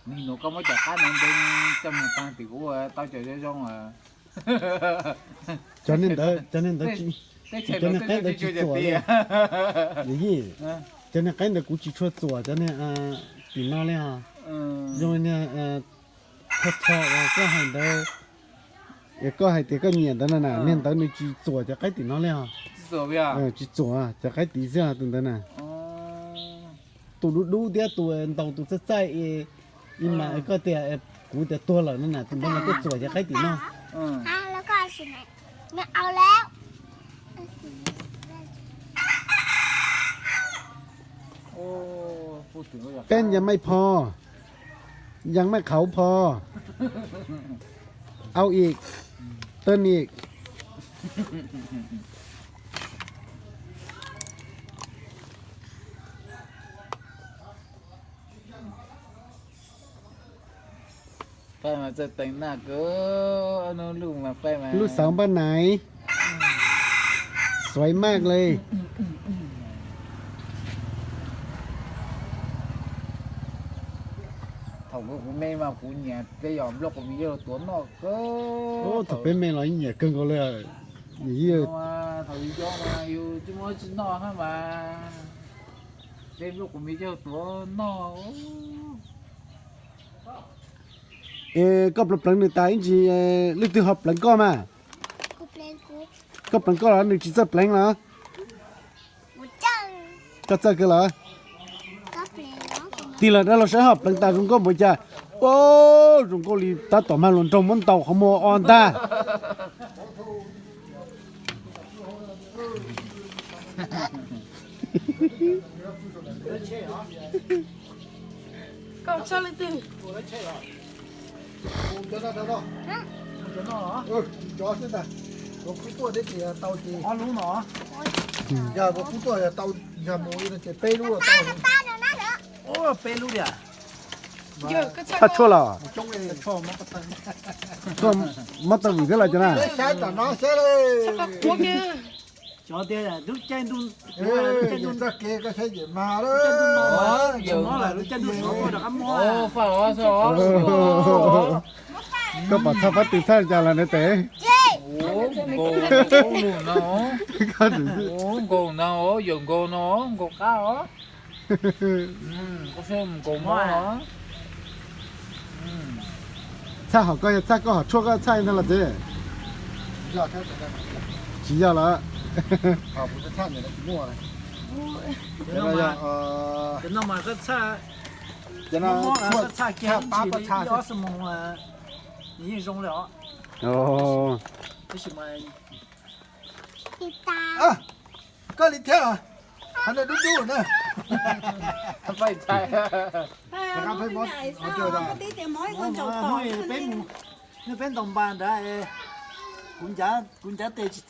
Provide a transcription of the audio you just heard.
Nws nus koj muab cov qab no ntev coj mus tag tim kuv ua tau cov zoo zoo. Cov niag ntawd, cov niag ntawd, cov niag qaib ntawd tsis txuam li. Cov niag qaib ntawd kuv tsis tshua txuam cov niag tim no li os. Zoo niag tho tho uas koj hais ntawd, koj hais tias koj nyiam ntawd na, niag ntawd nws tsis txuam cov qaib tim no li os. Tsis txuam cov qaib tim xwb tus ntawd na. Tus dub dub thiab tus ntaus tus txaij txaij ib mas koj tias kuv tias tuag lawm no na, tus ntawd mas twb txuam cov qaib tim no. Peb yas maij pho, yas maij qhauv pho, au ik, tawj nik. Lub xauv npaj nais, xuav maj li. Thaum kuv me mas kuv nyiam tej yog nplooj qos mis yawg tuav noj kawg. Thaum peb me los nyiam kawg nkaus li. Thaum yus yau mas yus tsis muaj tsis noj hab mas tej nplooj qos mis yawg tuav noj. Es koj pleev pleev nws tas ib ntsis, leej twg ho pleev koj mas? Koj pleev koj los nws tsis txawj pleev los? Koj txawj kawg los? Tig los dab laug saib ho pleev tas zoo nkauj npaum cas. Ua zoo nkauj li tab tom mag luas nraug muab ntaus qhov muag o ntag. Koj tshaj leej twg? Peb lub tiag. Tshaj tshuaj los? Tshuaj mob tawg vwm thiab los cov na. Cov tias lub caij ntuj, lub caij ntuj, lub caij ntuj sov tuaj rov qab muab. Koj pom txhaj fab tw txhaj cas los na tes? Nkaus no, yuav nkaus no, nkaus qab os. Txhaj hom koj yog txhaj koj hom tshuaj koj txhaj ntag los txiv? Tsis yog lawm. Cov no txhaj kiag ib ntsis li ib ob xuab moos yeej zoo li os. Koj li thiab, qhov no dub dub na. Peb ntaus npas nrad, kuv ncav tes tsis